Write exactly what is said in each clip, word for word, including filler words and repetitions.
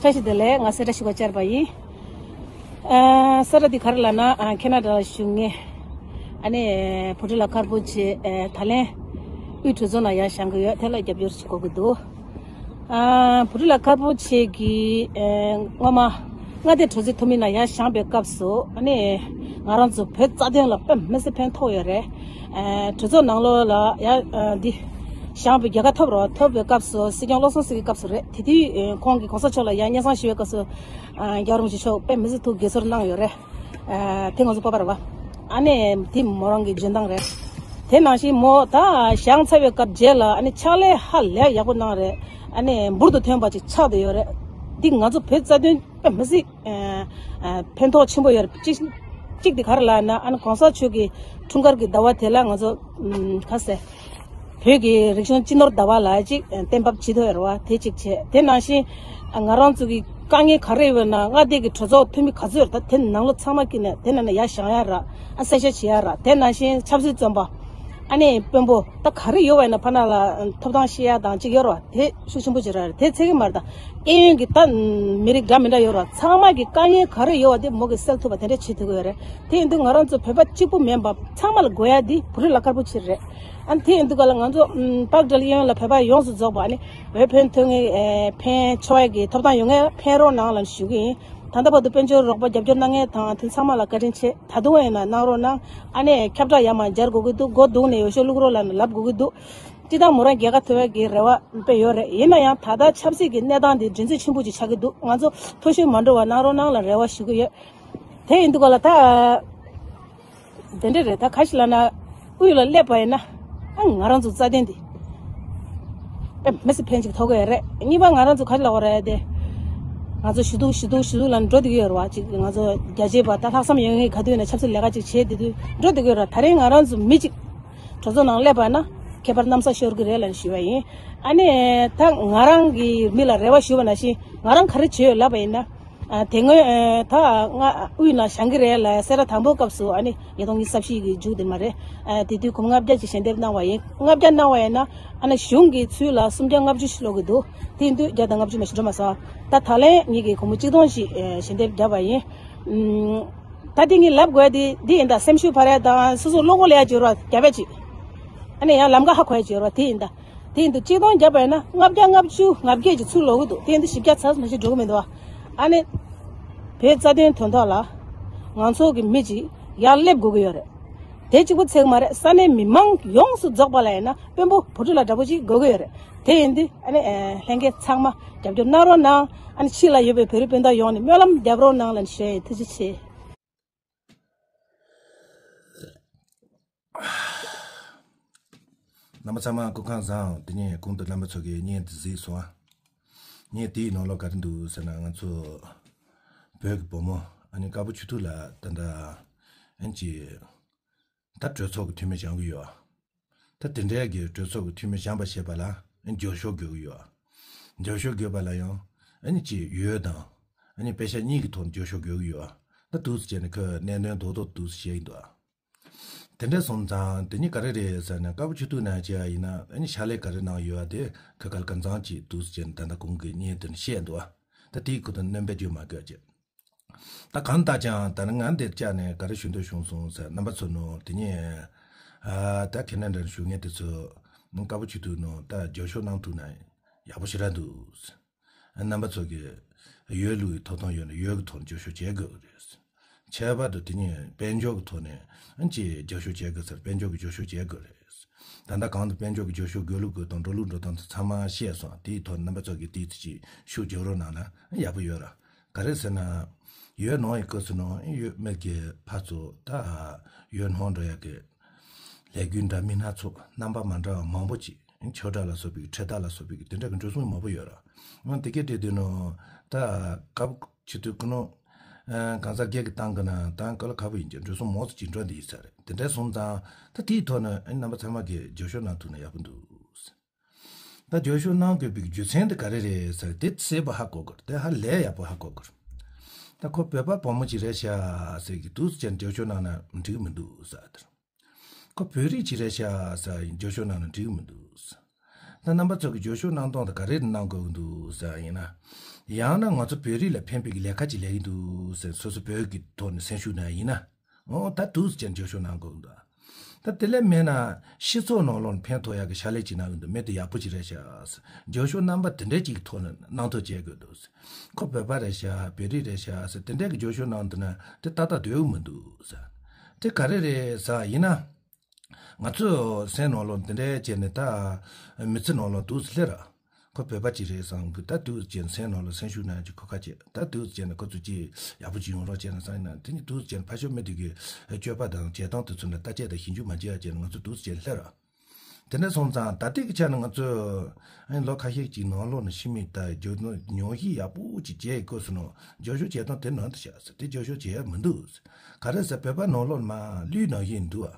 བཀྲ་ཤིས་བདེ་ལེགས། ང་སེ་ར་ཤུ་ག་བཅར་བ་ཡིན། ཨ་སེ་ར་འདི་ག་རེ་ལབ་ན། ཨ་ཁེ་ན་ཌ་ལ་བཞུགས་མཁན། ཨ་ནི་བུ་ཕྲུག་ལ་དཀར་པོ་ཆེ། ཨ་ད་ལན་དབུས་གྲོས་ཚོགས་ནང་ཡར་བཞེངས་ཀྱི་ཡོད། དེ་ལ་རྒྱབ་སྐྱོར་བྱེད་དགོས་ཀྱི་འདུག་ཨ་བུ་ཕྲུག་ལ་དཀར་པོ་ཆེ་གིས་ཨ་སྔོན་མ་མངའ་སྡེ་གྲོས་ཚོགས་འཐུས་མི་ནང་ཡར་བཞེངས་པའི་སྐབས་སུ། ཨ་ནི་ང་རང་ཚོ་བོད་རྩ་དོན་ལ་དཔེ་མི་སྲིད་ཕན་ཐོགས་ཡོད་རེད། ཨ་གྲོས་ཚོགས་ནང་ལོགས་ལ་ཡར་ཨ་འདི་བཞེངས་པའི། རྒྱལ་ཁ་ཐོབ་རོགས་ཐོབ་པའི་སྐབས་སུ། སྲིད་སྐྱོང་བློ་བཟང་སེང་གེའི་སྐབས་སུ་རེད། དེ་དུས་ཨ་ཁོང་གིས་གོང་ས་མཆོག་ལ་ཡར་སྙན་སེང་ཞུ་བའི་སྐབས་སུ། ཨ་རྒྱལ་བ་རིན་པོ་ཆེ་མཆོག་དཔེ་མི་སྲིད་ཐུགས་དགྱེས་ཚོར་གནང་ཡོད་རེད། ཨ་དེ་ང་ཚོ་སྤོབས་པ་རེད་བ། ཨ་ནི་དེ་མོ་རང་གི་འཇོན་ཐང་རེད། དེ་ནང་བཞིན་མོ་ད་བཞེངས་ཚར་བའི་སྐབས་རྗེས་ལ། ཨ་ནི་ཕྱག་ལས་ཧ་ལས་ཡག་པོ་གནང་རེད། ཨ་ནི་འབུར་དུ་ཐོན་པ་ཅིག་ཆགས་བསྡད་ཡོད་རེད། འདི་ང་ཚོ་བོད་རྩ་དོན་དཔེ་མི་སྲིད་ཨ་ཨ་ཕན་ཐོགས་ཆེན་པོ་ཡོད་རེད། གཅིག་གཅིག་དེ་ག་རེ་ལབ་ན། ཨ་ནི་གོང་ས་མཆོག་གི་འཁྲུངས་སྐར་གྱི་ཟླ་བ་དེ་ལ་ང་ཚོ་ཨམ་ག་ཟེ་བོད་ཀྱི་རིག་གཞུང་སྤྱི་ནོར་ཟླ་བ་ལ་ཅིག་གཏན་འབེབས་བྱེད་ཐུབ་ཡོད་རེད་བ། དེ་གཅིག་བྱས། དེ་ནང་བཞིན་ང་རང་ཚོ་གི་དཀའ་ངལ་ག་རེ་ཡོད་ན། མངའ་སྡེ་གི་གྲོས་ཚོགས་འཐུས་མི་ག་ཚོད་ཡོད་རེད། ད་དེ་ནང་ལོགས་ཚང་མ་ཀྱི་ནས་དེ་ནང་ནས་ཡར་བཞེངས་ཡ་ར། ཨ་གསལ་བཤད་བྱེད་ཡ་ར། དེ་ནང་བཞིན་ཆབ་སྲིད་བཙོན་པ། ཨ་ནི་དཔོན་པོ་ད་ག་རེ་ཡོད་པ་ཡིན་ན་ཕར་ནང་ལ་ཐོབ་ཐང་བཤད་ཡ་དང་ཅིག་ཡོད་རེད་བ། དེ་ཤུགས་ཆེན་པོ་ཅིག་རེད། དེ་ཚད་ཀྱི་མ་རེད། ད་གཡས་གཡོན་གྱི་ད་མི་རིགས་འདྲ་མི་འདྲ་ཡོད་རེད་བ། ཚང་མ་གི་དཀའ་ངལ་ག་རེ་ཡོད་པ་དེ་མོ་གི་སེལ་ཐུབ་པ་དེ་འདྲ་བྱེད་ཐུབ་ཀྱི་ཡོད་རེད། དེ་ཡིན་དུས་ང་རང་ཚོ་བོད་པ་གཅིག་པུ་མིན་པ་ཚང་མ་ལ་དགོས་ཡ་འདི་བུ་ཕྲུག་ལ་དཀར་པོ་ཆེ་རེད། ཨ་ནི་དེ་ཡིན་དུས་ག་ལ་ང་ཚོ་ཨམ་པག་སྒྲིལ་གཡས་གཡོན་ལ་བོད་པ་ཡོངས་སུ་རྫོགས་པ། ཨ་ནི་འོས་འཕེན་ཐོན་ངེས་ཨེ་འཕེན་ཆོག་ཡ་གི་ཐོབ་ཐང་ཡོད་མཁན་འཕེན་རོགས་གནང་ལབ་ཞུ་གི་ཡིན། ད་ལྟ་བར་དུ་དཔལ་འབྱོར་རོགས་པ་རྒྱབ་སྐྱོར་གནང་མཁན་དང་དེ་ཚང་མ་ལ་བཀའ་དྲིན་ཆེ། ད་དུང་ཡིན་ན་གནང་རོགས་གནང་། ཨ་ནི་ཁྱབ་བསྒྲགས་ཡར་མར་སྦྱར་དགོས་ཀྱི་འདུག་སྒོ་རྡུང་ནས་འོས་ཤོག་བླུག་རོགས་ལབ་ནས་ལབ་དགོས་ཀྱི་འདུག་སྤྱིར་བཏང་མོ་རང་རྒྱལ་ཁ་ཐོབ་ཡ་གི་རེ་བ་དཔེ་ཡོད་རེད། ཡིན་ན་ཡང་ད་ལྟ་ཆབ་སྲིད་ཀྱི་གནས་སྟངས་འདི་འགྲན་རྩོད་ཆེན་པོ་ཅིག་ཆགས་ཀྱི་འདུག་ང་ཚོ་འཐུས་ཤོར་མ་འགྲོ་བ་གནང་རོགས་གནང་ལ་རེ་བ་ཞུ་གི་ཡོད། དེ་ཡིན་དུས་ག་ལ་ད། དེ་འདྲ་རེད། ད་ག་ཞིག་ལབ་ན། དབུས་ལ་སླེབས་པ་ཡིན་ན། ཨ་ང་རང་ཚོ་རྩ་དོན་འདི་དཔེ་མི་སྲིད་ཕན་ཅིག་ཐོགས་ཀྱི་ཡོད་རེད། གཉིས་པ་ང་རང་ཚོ་ག་ཞིག་ལབ་དགོས་རེད་དེ། ང་ཚོ་ཞུ་གཏུག་ཞུ་གཏུག་ཞུ་གཏུག་ལ་འགྲོ་བསྡད་ཀྱི་ཡོད་རེད་བ། ཅིག་ང་ཚོ་རྒྱ་ཆེ་བ་ད་ལྷག་བསམ་ཡོད་མཁན་ག་དུས་ཡིན་ན་ཆབ་སྲིད་ལས་ཀ་ཅིག་བྱེད་བསྡད་དུས་འགྲོ་བསྡད་ཀྱི་ཡོད་རེད། ད་རིང་ང་རང་ཚོ་མི་གཅིག་གྲོས་ཚོགས་ནང་སླེབས་པ་ཡིན་ན་ཁྱད་པར་གནམ་ས་ཤོར་གྱི་རེད་ལབ་ཞུས་པ་ཡིན། ཨ་ནི་ད་ང་རང་གི་མི་ལ་རེ་བ་ཞུས་པ་ནང་བཞིན་ང་རང་ག་རེ་བྱས་ཡོད་ལབ་པ་ཡིན་ན། ཨ་དེ་སྔོན་ཨ་ད་ང་དབུས་ནང་བཞེངས་ཀྱི་རེད་ལབ་ཡ་གསལ་བསྒྲགས་དང་པོའི་སྐབས་སུ། ཨ་ནི་ཉིས་སྟོང་ཉི་ཤུ་རྩ་བཞི་གི་མཇུག་དེ་མ་རེད། ཨ་དེ་དུས་གུང་ལྔ་བརྒྱ་ཅིག་ཞལ་འདེབས་གནང་བ་ཡིན། ལྔ་བརྒྱ་གནང་བ་ཡིན་ན། ཨ་ནི་གཞུང་གི་ཚུལ་ལ་སུམ་བརྒྱ་ལྔ་བཅུ་ཞིག་ལོག་གི་འདུག་དེ་ཡིན་དུས་བརྒྱ་དང་ལྔ་བཅུ་མ་ཞིག་འགྲོ་མ་སོང་། ད་ད་ལན་ངེད་ཀྱིས་སྒོར་མོ་གཅིག་སྟོང་ཞིག་ཨ་ཞལ་འདེབས་བརྒྱབ་པ་ཡིན། ཨུམ། ད་དེ་ངས་ལབ་དགོས་ཡ་དེ་འདི་ཡིན། ད་སེམས་ཤུགས་འཕར་ཡ་དང་སོ་སོ་བློ་ཁོག་སླེབས་ཡ་བྱེད་རོགས་རྒྱབ་ཡ་ཅིག་ཨ་ནི་ཡང་ལམ་ཁ་ཧ་གོ་ཡ་བྱེད་རོགས་དེ་ཡིན། ད་དེ་ཡིན་དུས་གཅིག་སྟོང་བརྒྱབ་པ་ཡིན་ན་ལྔ་བརྒྱ་ལྔ་བཅུ་ང་བརྒྱད་ཀྱི་ཚུར་ལོག་གི་འདུག་དེ་ཡིན་དུས་བཞི་བརྒྱ་ཚར་མ་ཞིག་འགྲོ་གི་མི་འདུག་ཨ་ནི་བོད་རྩ་དོན་དོན་ཐོག་ལ་ང་ཚོ་གི་མི་ཅིག་ཡར་སླེབས་དགོས་ཀྱི་ཡོད་རེད། དེ་གཅིག་པུ་ཚད་མ་རེད། ས་གནས་མི་མང་ཡོངས་སུ་རྫོགས་པ་ལ་ཡིན་ན་དཔོན་པོ་བུ་ཕྲུག་ལ་འདྲ་པོ་ཅིག་དགོས་ཀྱི་ཡོད་རེད། དེ་ཡིན་དུས་ཨ་ནི་ཨ་ལྷན་རྒྱས་ཚང་མ་རྒྱབ་སྐྱོར་གནང་རོགས་གནང་། ཨ་ནི་ཕྱི་ལ་ཡོད་པའི་བོད་རིགས་སྤུན་ཟླ་ཡོངས་ནས་སྨོན་ལམ་རྒྱབ་རོགས་གནང་ལབ་ནས་ཞུ་ཡ་ཡིན། ཐུགས་རྗེ་ཆེ། རྣམ་པ་ཚང་མ་སྐུ་ཁམས་བཟང་། དེ་ནས་གོང་དུ་རྣམ་པ་ཚོ་གིས་བརྙན་དེ་གཟིགས་སོང་ཨ། བརྙན་དེའི་ནང་ལོགས་ག་རེ་འདུག་ཟེར་ན། ང་ཚོ་བོད་ཀྱི་བུ་མོ་ཨ་ནི་དཀར་པོ་ཆུ་ཐིགས་ལགས་ད་ལྟ་ཨ་ནི་ཅིག་ད་གྲོས་ཚོགས་ཀྱི་འཐུས་མི་བཞེངས་ཀྱི་ཡོད་ཨ། ད་དེ་འདྲའི་གི་གྲོས་ཚོགས་ཀྱི་འཐུས་མི་བཞེངས་པ་ཞེས་པ་ལ་ཨ་ནི་རྒྱབ་སྐྱོར་དགོས་ཀྱི་ཡོད་ཨ། རྒྱབ་སྐྱོར་དགོས་པ་ལ་ཡང་ཨ་ནི་ཅིག་འོས་དང་ཨ་ནི་པེ་ཤ་གཉིས་ཀྱི་ཐོག་ནས་རྒྱབ་སྐྱོར་དགོས་ཀྱི་ཡོད་ཨ། ད་འདུག་སེ་བྱས་ནས་ཁོས་གནད་དོན་རྡོག་རྡོག་འདུག་སེ་བཤད་ཀྱི་འདུག་ཨ། དེ་འདྲ་སོང་ཙང་དེ་ནི་ག་རེ་རེད་ཟེར་ན། དཀར་པོ་ཆུ་ཐིགས་ནང་བྱས་ཡིན་ན་ཨ་ནི་ཕྱག་ལས་ག་རེ་གནང་ཡོད་པ་དེ་ཁ་ཁ་ལ་གང་ཚང་ཅིག་འདུག་སེ་བྱས་ནས་ད་ལྟ་གོང་གི་བརྙན་དེ་ནས་བཤད་འདུག་ཨ། ད་དེའི་ཁུ་དང་སྣོན་པ་རྒྱུ་མ་དགོས་ཅེས། ད་གང་ལྟར་ཀྱང་ད་ནི་ང་འདིར་བཅར་ནས་ག་རེ་ཞུ་འདོད་བྱུང་སོང་ཟེར། རྣམ་པ་ཚོ་ནང་དེ་ནས་ཨ་ད་ཁེ་ན་ཌ་ནས་བཞུགས་མཁན་དེ་ཚོ་དཀར་པོ་ཆུ་ཐིགས་ནང་ད་རྒྱབ་སྐྱོར་གནང་ཐུབ་ན་ཡག་པོ་ཞེ་དྲག་འདུག་རྣམ་པ་ཚོ་གིས་འོས་བླུག་པའི་ཐོབ་ཐང་ཡོད་ན་འོས་ཀྱི་ཐོག་ནས་རྒྱབ་སྐྱོར་བྱེད་དགོས་ཀྱི་རེད། ཁྱད་པར་དུ་དེ་ནས་དཔལ་འབྱོར་གྱི་ཐོག་ནས་ཨ་ཅེ་རྒྱབ་སྐྱོར་བྱེད་དགོས་ཟེར། དཔལ་འབྱོར་གྱི་རྒྱབ་སྐྱོར་བྱེད་དགོས་རེད། ད་ལྟ་གང་དུ་དཔལ་འབྱོར་གྱི་རྒྱབ་སྐྱོར་དགོས་ལུགས་དགོས་སྟངས་འགྲོ་ལུགས་འགྲོ་སྟངས་དེ་ཚང་མ་ཤེས་སོང་། དེའི་ཐོག་རྣམ་པ་ཚོ་གིས་དེའི་ཚེ་ཅིག་ཤུགས་རྒྱབ་རོགས་གནང་ན་ཡག་པོ་ཡོད་ར། ག་རེ་ཟེར་ན། འོས་གནང་བའི་སྐབས་སུ་ནང་འོས་མི་གི་ཕར་ཚུར་ད་འོས་གནང་འགྲོ་ཡག་གི་ལས་འགུལ་འདྲ་མིན་སྣ་ཚོགས་རྣམ་པ་མ་འདྲ་བ་མང་པོ་ཅིག་ཆོས་གྲྭ་ལ་སོགས་པའི་ཁྲིམས་ཐག་ལ་སོགས་པའི་དེ་འདྲ་གི་འགྲོ་སོང་མང་པོ་ཡོད་ར། ཨང་དེ་གའི་གྲས་དེ་ནང་ད་དཀར་པོ་ཆུ་ཐིགས་ཀྱི་ནང་གང་ཟག་སྒེར་གྱི་སྟེང་གི་ནང་ད་ག་ལ་ཁ་པོ་ཡིན་ཀྱང་འགྲོ་སོང་མང་ཙམ་ཅིག་འགྲོ་བསྡད་ཡོད་ས་རེད། དེ་འདྲ་སོང་ཙང་ད་དེའི་ཐོག་ནས་ཨ་ནི་རྣམ་པ་ཚང་མ་གིས་རྒྱབ་སྐྱོར་གནང་ཐུབ་ན་ཡག་པོ་འདུག་ད་རྒྱབ་སྐྱོར་གནང་དགོས་པའི་རྒྱུ་མཚན་དེ་ག་རེ་རེད་ཟེར། དེ་གསལ་པོ་ཧ་གོ་དགོས། དེ་ཧ་ལས་ཡག་པོ་ཧ་གོ་དགོས། ད་ཁོ་བོད་པ་བུ་མོ་ཅིག་རེད་ཤག་ཟེར་གི་འདུག་ཟེར་རྒྱབ་སྐྱོར་གནང་ན་འགྲིག་གི་མི་འདུག་ཟེར། ཁོ་བོད་རིགས་ཅིག་རེད་ཤག་ཟེར་རྒྱབ་སྐྱོར་གནང་ན་འགྲིག་གི་མི་འདུག་ཟེར། ད་རྣམ་པ་ཚོ་གི་རྒྱབ་སྐྱོར་གནང་སྟངས་དེ་ག་རེ་གནང་དགོས་ཀྱི་འདུག་ཟེར་ཡིན་ན། ཡང་ན་ང་ཚོ་བོད་རིགས་ལ་ཕན་པའི་ལས་ཀ་ཅིག་ལས་ཀྱི་འདུག་ཟེར། སོ་སོ་བོད་ཀྱི་ཐོག་ནས་སེམས་ཤུགས་ནང་ཡིན་ན། འོ་ད་འདུག་ཟེར་བྱས་ནས་འགྱོད་བཤགས་གནང་དགོས་འདུག། ད་དེ་ལས་མེད་ན་སྤྱི་ཚོགས་ནང་ལོགས་ནས་ཕན་ཐོགས་ཡག་གི་ཕྱག་ལས་ཅིག་གནང་གི་འདུག། མི་དེ་ཡག་པོ་ཅིག་རེད་ཤག་ཟེར། འགྱོད་བཤགས་རྣམ་པ་དེ་འདྲས་ཅིག་གི་ཐོག་ནས་གནང་ཐབས་བྱེད་དགོས་འདུག་ཟེར། ཁོ་བོད་པ་རེད་ཤག། བོད་རིགས་རེད་ཤག་ཟེར་དེ་འདྲས་ཀྱི་འགྱོད་བཤགས་གནང་འདུག་ན་དེ་ཏག་ཏག་འདོད་ཀྱི་མི་འདུག་ཟེར། དེ་ག་རེ་རེད་ཟེར་ཡིན་ན། ང་ཚོ་སེམས་ནང་ལོགས་འདི་འདྲའི་བྱས་ནས་ད་མི་ཚེ་ནང་ལོགས་འདུག་སེ་སླེབས་ར། ཁོ་བོད་པ་ཅིག་རེད་བསམ་གི། ད་འདུག་སེ་བྱས་ནས་སེམས་ནང་ལོགས་སེམས་ཤུགས་ནང་ཅིག་ཁོ་ཁ་བྱས། ད་འདུག་སེ་བྱས་ནས་ཁོ་ཚོ་ཅིག་ཡག་པོ་ཅིག་ཡོང་རོགས་བྱས་ན་བསམ་ཡིན་ན། དེ་ནི་འདུག་སེ་བྱས་ནས་ཕར་ཕྱོགས་མི་དེ་གི་སྤྱོད་པ་དང་བྱེད་སྟངས་དེ་ཚོ་ལ་བརྟག་དཔྱད་དང་ཞིབ་འཇུག་མ་བྱས་ཡ་བྱས་ནས་ང་ཚོ་འདུག་སེ་བྱས་ནས་སླེབས་ར། དེ་འདྲ་སོང་ཙང་ད་ལྟའི་གི་ཆ་ནས་ང་ཚོས་ཨ་ནི་ལོ་ཁ་ཤས་ཅིག་ནང་ལོགས་ནས་ཤི་མིག་ད་འགྱོད་ཉོན་ཤེས་ཡག་པོ་ཅིག་བྱས་དགོས་སོང་ནོ། འགྱོད་བཤགས་བྱེད་སྟངས་དེ་ནང་དུ་བཞག་ཟེར། དེ་འགྱོད་བཤགས་བྱེད་ཡ་མི་འདུག་ཟེར། ག་རེ་ཟེར། བོད་པ་ནང་ལོགས་མ་ལུས་ནང་བཞིན་འདུག་ཨ།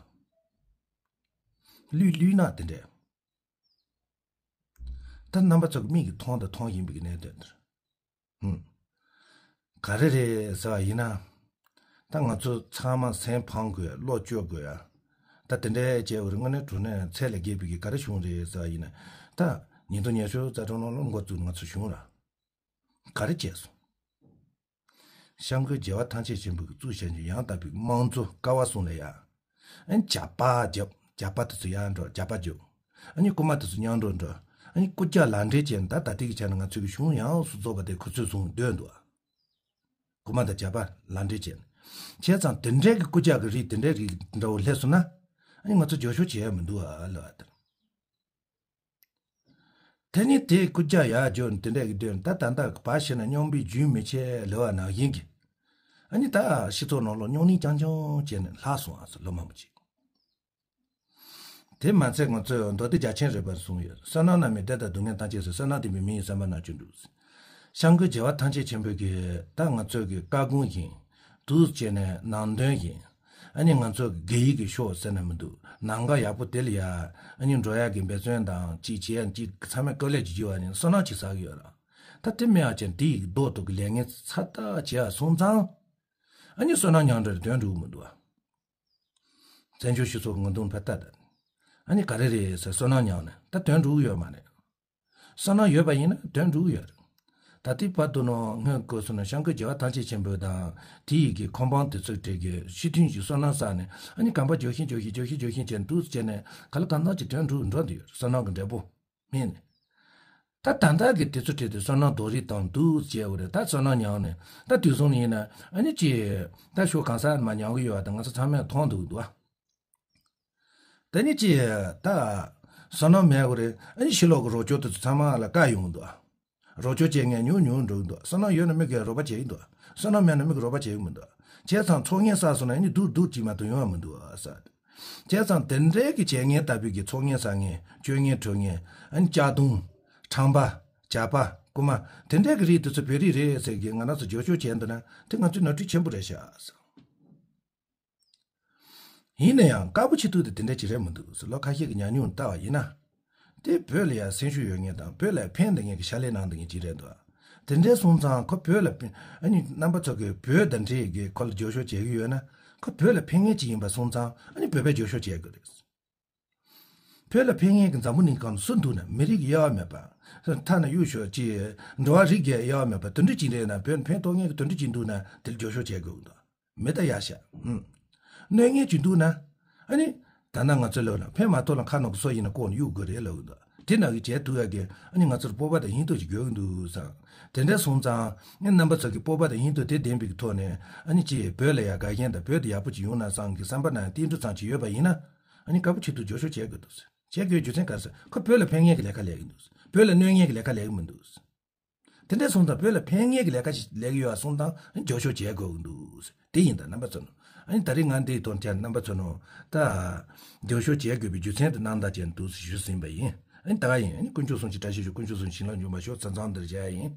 ལུས་ལུས་ནག་དེ་འདྲས། ད་རྣམ་པ་ཚོ་གི་མིག་གིས་མཐོང་དང་མཐོང་བཞིན་པའི་གནད་དོན་འདིར། ཧུམ། ག་རེ་རེད་ཟེར་བ་ཡིན་ན། ད་ང་ཚོ་ཚང་མ་སེམས་ཕམ་དགོས་བློ་བཅོལ་དགོས་ཡ། ད་དེ་འདྲའི་བྱས་པར་དངོས་གནས་དྲང་གནས་ཚད་ལས་བརྒལ་བའི་གི་ག་རེ་བྱུང་རེད་ཟེར་བ་ཡིན་ན། ད་ཉིས་སྟོང་ཉི་ཤུ་རྩ་གྲངས་ནང་ལོགས་འགོ་བཙུགས་ང་ཚོ་བྱུང་ར། ག་རེ་བྱས་སོང་། སྐྱབས་མགོན་རྒྱལ་བ་ཐམས་ཅད་མཁྱེན་པའི་གི་གཙོས་བྱས་ནས་ཡང་དག་པའི་དམངས་གཙོ་ཀ་བ་གསུམ་ལ་ཡ། ཨ་ནི་ཇག་པ་རྒྱབ། ཇག་པ་དེ་ཚོ་ཡར་འགྲོ། ཇག་པ་རྒྱུག། ཨ་ནི་རྐུན་མ་དེ་ཚོ་མཉམ་དུ་འགྲོ། ཨ་ནི་རྐུ་ཇག་ལག་འབྲེལ་བྱས་ནས་ད་ད་ལྟའི་གི་ཆ་ནས་ང་ཚོའི་གི་གཞུང་ཡོངས་སུ་རྫོགས་པ་དེ་གོ་ཚོད་བཟུང་སྡོད་འདུག་ཨ། རྐུན་མ་དང་ཇག་པ་ལག་འབྲེལ་བྱས་ནས། བྱས་ཙང་དེ་འདྲའི་གི་རྐུ་ཇག་གི་རིགས་དེ་འདྲའི་རིགས་འདྲ་བོ་སླེབས་སོང་ན། ཨ་ནི་ང་ཚོ་འགྱོད་བཤགས་བྱེད་ཡ་མི་འདུག་ཨ་ལབ་པ་དེ། དེ་ནི་དེ་རྐུ་ཇག་ཡར་འགྱོ་དེ་འདྲ་གི་དོན་ད་ད་ལྟ་བ་ཤི་ན་སྙོམས་པའི་རྒྱུན་མི་ཆད་ལབ་པ་ནང་བཞིན་གྱི། ཨ་ནི་ད་སྤྱི་ཚོགས་ནང་ལོགས་སྙོམས་ནས་རྐྱང་རྐྱང་བྱས་ནས་ལྷག་སོང་ཨ་ཟེར་ལོ་མང་པོ་ཅིག། དེ་མ་ཚད་ང་ཚོས་མདོ་སྡེ་རྒྱ་ཆེན་རིམ་པར་གསུངས་ཡོད། བསོད་ནམས་རྣམས་ཀྱི་བདེ་དང་སྡུག་བསྔལ་ཐམས་ཅད་སེལ། བསོད་ནམས་ལྡན་པའི་མི་ཡི་བསམ་པ་རྣམས་ཀུན་འགྲུབ། སྐྱབས་མགོན་རྒྱལ་བ་ཐམས་ཅད་མཁྱེན་པའི་གི་ད་ང་ཚོའི་གི་བཀའ་དགོངས་བཞིན། འདུག་བྱས་ནས་ནང་དོན་བཞིན། ཨ་ནི་ང་ཚོ་གི་སྒེར་གྱི་ཕྱོགས་ཟེར་ན་མི་འདུག། ནང་པ་ཡག་པོ་དེ་ལ་ཡ། ཨ་ནི་འགྲོ་ཡག་གི་འབད་བརྩོན་དང་ཅིག་བྱེད་ཡག་ཅིག་ཚང་མས་དཀའ་ལས་ཅིག་བརྒྱབ་པ་ནི་བསོད་ནམས་ཅིག་བསགས་ཀྱི་ཡོད་ར། ད་དེ་མེད་པ་བྱས་དེ་ཡི་རྡོག་རྡོག་གི་ལས་ངན་ཚ་ཐག་བྱས་པ་སོང་ཙང་། ཨ་ནི་བསོད་ནམས་མྱང་འདྲ་དོན་འགྲུབ་མི་འདུག་ཨ། བཙན་བྱོལ་སྤྱི་ཚོགས་ངོ་གདོང་ཕར་ལྟ་ད། ཨ་ནི་ག་རེ་རེད་ཟེར། བསོད་ནམས་མྱངས་ནས་ད་དོན་འགྲུབ་ཡོད་མ་རེད། བསོད་ནམས་ཡོད་པ་ཡིན་ན་དོན་འགྲུབ་ཡོད་རེད། ད་ལྟའི་བར་དུ་ནང་སྔོན་བཀོད་སོང་ན་སྐྱབས་མགོན་རྒྱལ་བ་ཐམས་ཅད་མཁྱེན་པ་དང་དེ་ཡི་གི་ཁང་པ་དེ་ཚོ་གྲས་ཀྱི་ཕྱི་ཐུན་གྱི་བསོད་ནམས་བསགས་ནས། ཨ་ནི་གོམ་པ་རྒྱག་བཞིན་རྒྱག་བཞིན་རྒྱག་བཞིན་རྒྱག་བཞིན་བྱས་འདུག་བྱས་ནས་ག་ལ་གང་འཚམ་གྱི་དོན་འགྲུབ་འགྲོ་འདི་ཡོད། བསོད་ནམས་ཀྱི་འབྲས་བུ་སྨིན་ནས། ད་ད་ལྟ་གི་དུས་ཚོད་དེ་དུས་བསོད་ནམས་རྡོག་རིལ་དང་འདུག་བྱས་པ་རེད། ད་བསོད་ནམས་མྱངས་ནས་ད་དུས་སང་ནས་ཡིན་ན་ཨ་ནི་ཅི། ད་ཤོག་གང་ས་མ་མྱངས་གི་ཡོད་པ་ད་ང་ཚོ་ཚང་མས་མཐོང་འདུག་འདུག་ཨ། ད་ནི་ཅི། ད་བསོད་ནམས་མེད་པ་རེད། ཨ་ནི་ཕྱི་ལོགས་ཀྱི་རོགས་སྐྱོར་དེ་ཚོ་ཚང་མ་ལ་བཀག་ཡོང་འདུག་ཨ། རོགས་སྐྱོར་བྱེད་མཁན་ཉུང་ཉུང་འགྲོ་གི་འདུག། བསོད་ནམས་ཡོད་ན་མི་གིས་རོགས་པ་བྱེད་ཀྱི་འདུག། བསོད་ནམས་མེད་ན་མི་གིས་རོགས་པ་བྱེད་ཀྱི་མི་འདུག། བྱས་ཙང་ཚོགས་ངན་བསགས་སོང་ན་ཨ་ནི་སྡུག་སྡུག་ཅིག་མ་གཏོགས་ཡོང་བ་མི་འདུག་ཨ་ཟེར། བྱས་ཙང་དེ་འདྲའི་གི་བྱེད་མཁན་ལྟ་བུའི་གི་ཚོགས་ངན་བསགས་མཁན། སྤྱོད་ངན་འཁྲབ་མཁན། ཨ་ནི་ལྕགས་རྡུང་། ཁྲམ་པ། ཇག་པ། རྐུན་མ། དེ་འདྲའི་གི་རིགས་དེ་ཚོ་བོད་རིགས་རེད་ཟེར་གི་ང་རང་ཚོ་འགྱོད་བཤགས་བྱས་འདུག་ན་དེ་ང་ཚོའི་ནོར་འཁྲུལ་ཆེན་པོ་རེད་ཤག་ཟེར། ཡིན་ན་ཡང་དཀར་པོ་ཆེ་ཐུག་དེ་དེ་འདྲ་ཅིག་རེད་མི་འདུག་ཟེར། ལོ་ཁ་ཤས་ཀྱི་ཉམས་མྱོང་ལྟ་བ་ཡིན་ན། དེ་བོད་ལ་ཡང་སེམས་ཤུགས་ཡོད་མཁན་དང་བོད་ལ་ཕན་བཏགས་མཁན་གྱི་ཕྱག་ལས་གནང་བསྡད་མཁན་ཅིག་རེད་འདུག། དེ་འདྲ་སོང་ཙང་ཁོ་བོད་ལ་ཕན། ཨ་ནི་རྣམ་པ་ཚོ་གིས་བོད་དང་འབྲེལ་གྱི་ཁོ་ལ་འགྱོད་བཤགས་བྱེད་ཀྱི་ཡོད་ན་ཁོ་བོད་ལ་ཕན་མཁན་ཅིག་ཡིན་པ་སོང་ཙང་ཨ་ནི་བོད་པས་འགྱོད་བཤགས་བྱེད་དགོས་རེད། བོད་ལ་ཕན་མཁན་གྱི་འཛམ་བུ་གླིང་སྒང་ལ་སུ་འདུག་ན། མི་རིགས་དབྱེ་བ་མེད་པ། ཐ་ན་གཡུག་ཞོག་ཅིག་འགྲོ་བ་རིགས་བརྒྱད་དབྱེ་བ་མེད་པ་དེ་འདྲ་ཅིག་རེད་ན། བོད་ལ་ཕན་ཐོགས་མཁན་གྱི་དེ་འདྲ་ཅིག་འདུག་ན་དེ་ལ་འགྱོད་བཤགས་བྱེད་དགོས་འདུག། མི་ད་ཡ་ཤ། ཧུམ། གནོད་མཁན་ཅིག་འདུག་ན། ཨ་ནི། ད་ནང་ང་ཚོ་ལོག་ལ་ཕན་མ་ཐོགས་ན་ཁ་ནང་གི་སོ་ཡིན་ན་ལྐོག་ནས་གཡུག་དགོས་རེད་ལབ་གི་འདུག། དེ་ནང་གི་བྱས་ཐུབ་ཡ་གི་ཨ་ནི་ང་ཚོར་སྤོབས་པ་དང་ཧིང་སྟོབས་ཅིག་དགོས་ཀྱི་འདུག་བསམ། དེ་འདྲ་སོང་ཙང་ཨ་ནི་རྣམ་པ་ཚོ་གི་སྤོབས་པ་དང་ཧིང་སྟོབས་དེ་ལྡན་པའི་གི་ཐོག་ནས་ཨ་ནི་ཅིག་བོད་ལ་ཡ་དགའ་ཞེན་དང་བོད་དེ་ཡག་པོ་ཅིག་ཡོང་ན་བསམ་གི་བསམ་པ་ནང་ཏིལ་འབྲུ་ཙམ་ཅིག་ཡོད་པ་ཡིན་ན། ཨ་ནི་དཀར་པོ་ཆེ་ཐུག་འགྱོད་བཤགས་བྱེད་དགོས་འདུག། བྱེད་དགོས་རྒྱུ་མཚན་ག་རེ་ཟེར། ཁོ་བོད་ལ་ཕན་མཁན་གྱི་ལས་ཀ་ལས་ཀྱི་འདུག། བོད་ལ་གནོད་མཁན་གྱི་ལས་ཀ་ལས་ཀྱི་མི་འདུག། དེ་འདྲ་སོང་ཙང་བོད་ལ་ཕན་མཁན་གྱི་ལས་ཀ་ཞིག་ལས་ཀྱི་ཡོད་པ་སོང་ཙང་འགྱོད་བཤགས་བྱེད་དགོས་ཀྱི་འདུག། དེ་ཡིན་ད་རྣམ་པ་ཚོ་ནོ། ཨ་ནི་ད་རེས་ང་འདིའི་དོན་དེར་རྣམ་པ་ཚོ་ནོ། ད། འགྱོད་བཤགས་བྱེད་དགོས་པའི་རྒྱུ་མཚན་དེ་གནང་དང་བཅས་འདུག་ཞུས་ཟིན་པ་ཡིན། ཨ་ནི་ད་ག་ཡིན། ཨ་ནི་དཀོན་མཆོག་གསུམ་གྱི་བཀྲ་ཤིས་ཤོག། དཀོན་མཆོག་གསུམ་བྱིན་རླབས་འབྱུང་བར་ཤོག། ཚང་ཚང་འདིར་བྱ་ཡ་ཡིན།